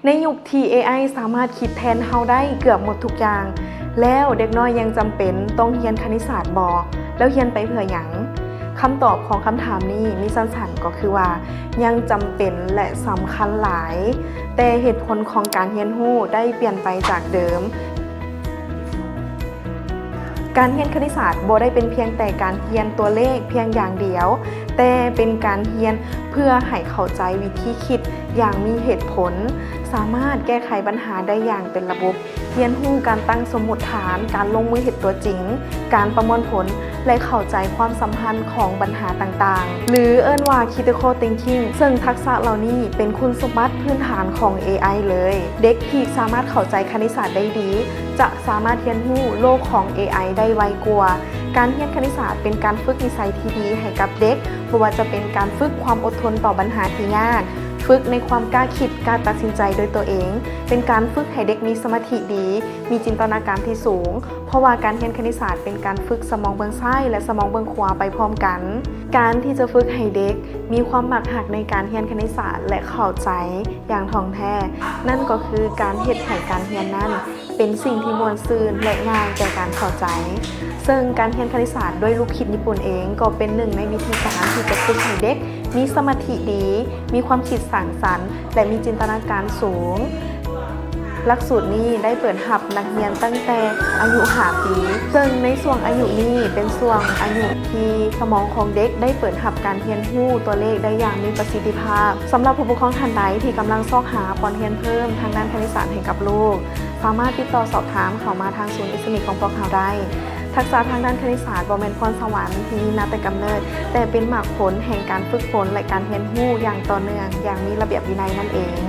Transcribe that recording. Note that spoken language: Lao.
ໃນຍຸກທີ່ ເອໄອ ສາມາດຄິດແທນເຮົາໄດ້ເກືອບໝົດທຸກຢ່າງ, ແລ້ວເດັກນ້ອຍຍັງຈຳເປັນຕ້ອງຮຽນຄະນິດສາດບໍ່? ແລ້ວຮຽນໄປເພື່ອຫຍັງ? ຄຳຕອບຂອງຄຳຖາມນີ້ມີສັ້ນໆກໍຄືວ່າ ຍັງຈຳເປັນ ແລະ ສຳຄັນຫຼາຍ, ແຕ່ເຫດຜົນຂອງການຮຽນຮູ້ໄດ້ປ່ຽນໄປຈາກເດີມ. ການຮຽນຄະນິດສາດບໍ່ໄດ້ເປັນພຽງແຕ່ການຮຽນຕົວເລກພຽງຢ່າງດຽວ, ແຕ່ເປັນການຮຽນເພື່ອໃຫ້ເຂົ້າໃຈວິທີຄິດຢ່າງມີເຫດຜົນ, ສາມາດແກ້ໄຂບັນຫາໄດ້ຢ່າງເປັນລະບົບ, ຮຽນຮູ້ການຕັ້ງສົມມຸດຖານ, ການລົງມືເຮັດຕົວຈິງ, ການປະມວນຜົນ ແລະ ເຂົ້າໃຈຄວາມສຳພັນຂອງບັນຫາຕ່າງໆ ຫຼື ເອີ້ນວ່າ critical thinking, ເຊິ່ງທັກສະເຫຼົ່ານີ້ເປັນຄຸນສົມບັດພື້ນຖານຂອງ ເອໄອ ເລີຍ. ເດັກທີ່ສາມາດເຂົ້າໃຈຄະນິດສາດໄດ້ດີ ຈະສາມາດຮຽນຮູ້ໂລກຂອງ ເອໄອ ໄດ້ໄວກວ່າ. ການຮຽນຄະນິດສາດເປັນການຝຶກນິໄສທີ່ດີໃຫ້ກັບເດັກ, ບໍ່ວ່າຈະເປັນການຝຶກຄວາມອົດທົນຕໍ່ບັນຫາທີ່ຍາກ, ຝຶກໃນຄວາມກ້າຄິດ, ກ້າຕັດສິນໃຈໂດຍຕົວເອງ, ເປັນການຝຶກໃຫ້ເດັກມີສະມາທິດີ, ມີຈິນຕະນາການທີ່ສູງ, ເພາະວ່າການຮຽນຄະນິດສາດເປັນການຝຶກສະໝອງເບື້ອງຊ້າຍ ແລະ ສະໝອງເບື້ອງຂວາໄປພ້ອມກັນ. ການທີ່ຈະຝຶກໃຫ້ເດັກມີຄວາມມັກຮັກໃນການຮຽນຄະນິດສາດ ແລະ ເຂົ້າໃຈຢ່າງທ່ອງແທ້, ນັ້ນກໍຄືການເຮັດໃຫ້ການຮຽນນັ້ນເປັນສິ່ງທີ່ມ່ວນຊື່ນ ແລະ ງ່າຍແກ່ການເຂົ້າໃຈ. ເຊິ່ງການຮຽນຄະນິດສາດດ້ວຍລູກຄິດຍີ່ປຸ່ນເອງ ກໍເປັນໜຶ່ງໃນວິທີການທີ່ຈະຝຶກໃຫ້ເດັກມີສະມາທິດີ, ມີຄວາມຄິດສ້າງສັນ ແລະ ມີຈິນຕະນາການສູງ. ຫຼັກສູດນີ້ໄດ້ເປີດຮັບນັກຮຽນຕັ້ງແຕ່ອາຍຸຫ້າປີ, ເຊິ່ງໃນຊ່ວງອາຍຸນີ້ເປັນຊ່ວງອາຍຸທີ່ສະໝອງຂອງເດັກໄດ້ເປີດຮັບການຮຽນຮູ້ຕົວເລກໄດ້ຢ່າງມີປະສິດທິພາບ. ສຳລັບຜູ້ປົກຄອງທ່ານໃດທີ່ກຳລັງຊອກຫາບ່ອນຮຽນເພີ່ມທາງດ້ານຄະນິດສາດໃຫ້ກັບລູກ, ສາມາດຕິດຕໍ່ສອບຖາມເຂົ້າມາທາງສູນ ເອສເອັມອີ ຂອງພວກເຮົາໄດ້. ທັກສະທາງດ້ານຄະນິດສາດບໍ່ແມ່ນພອນສະຫວັນທີ່ມີມາແຕ່ກຳເນີດ, ແຕ່ເປັນໝາກຜົນແຫ່ງການຝຶກຝົນ ແລະ ການຮຽນຮູ້ຢ່າງຕໍ່ເນື່ອງ, ຢ່າງມີລະບຽບວິໄນນັ້ນເອງ.